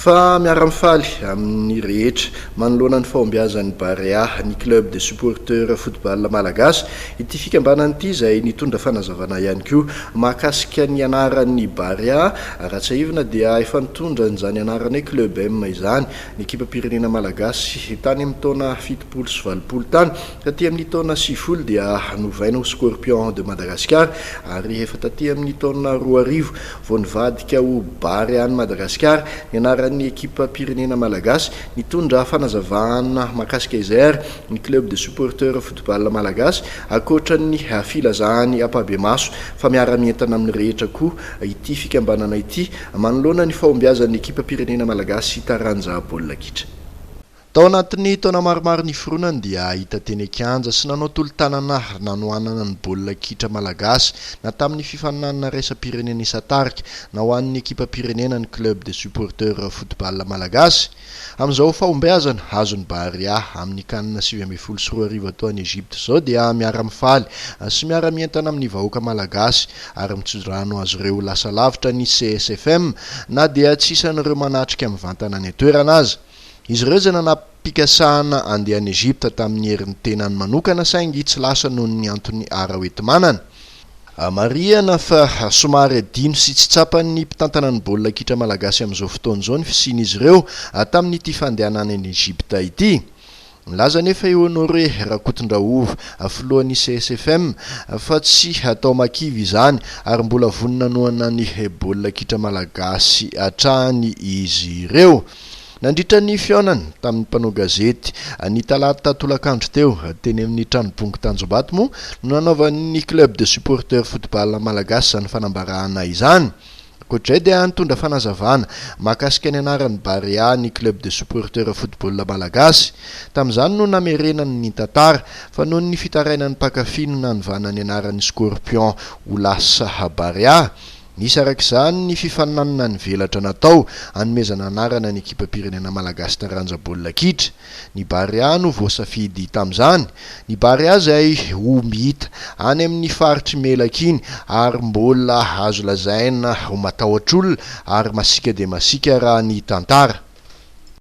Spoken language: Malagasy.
Fa miara-mifaly amin'ny rehetra manoloana ny fahombiazan'ny Barea, ny Club des supporteurs football malagasy, ity fikambanana ity izay nitondra fanazavana ihany koa mahakasika ny anaran'ny Barea. Raha tsiahivina dia efa nitondra an'izany anarana hoe Club M izany ny ekipam-pirenena malagasy tany amin'ny taona 80 70 tany. Taty amin'ny taona 90 dia novaina ho Scorpion de Madagascar ary efa taty amin'ny taona 2000 vao nivadika ho Barea an'i Madagasikara ny anaran'ny ekipam-pirenena malagasy. Nitondra fanazavana mahakasika izay ary ny Club de supporteurs football malagasy, ankoatra ny filazany ampahibemaso fa miara-mientana amin'ny rehetra koa ity fikambanana ity manoloana ny fahombiazan'ny ekipam-pirenena malagasy taranja baolina kitra. Tao anatin'ny taona maromaro niforonany dia hita teny an-kianja sy nanao tolo-tanana nanohanana ny baolina kitra malagasy na tamin'ny fifaninanana iraisam-pirenena isan-tarika na ho an'ny ekipam-pirenena ny Club des supporteurs football malagasy. Amin'izao fahombiazana azon'ny Barea amin'ny Can 2019 atao any Egypte izao dia miara-mifaly sy miara-mientana amin'ny vahoaka malagasy ary mitsodrano azy ireo ho lasa lavitra ny CSFM na dia tsy isan'ireo manatrika mivantana any an-toerana aza. Izy ireo izay nanam-pikasana handeha any Egypta tamin'ny herin'ny tenany manokana saingy tsy lasa noho ny antony ara-hoenti-manana. Marihana fa somary adino sy tsy tsapan'ny mpitantana ny baolina kitra malagasy amin'izao fotoana izao ny fisian'izy ireo tamin'ity fandehanana any Egypta ity. Nilaza anefa i Honoré Rakotondrahova, filohan'ny CSFM, fa tsy hatao makivy izany ary mbola vonona hanohana ny baolina kitra malagasy hatrany izy ireo. Nandritra ny fihaonany tamin'ny mpanao gazety ny talata tolakandro teo, teny amin'ny Tranobongo Tanjombato moa no nanaovan'ny Club de supporters football malagasy izany fanambarana izany. Ankoatr'izay dia nitondra fanazavana mahakasika ny anaran'ny Barea ny Club de supporteurs football malagasy. Tamin'izany no namerenany ny tantara fa noho ny fitarainan'ny mpankafy no nanovana ny anaran'ny Scorpion ho lasa Barea. Nisy araka izany ny fifaninanana nivelatra natao hanomezana anarana ny ekipam-pirenena malagasy taranja baolina kitra. Ny Barea no voasafidy tamin'izany. Ny Barea izay omby hita any amin'ny faritr'i Melaky iny ary mbola azo lazaina ho matahotra olona ary masiaka dia masiaka raha ny tantara.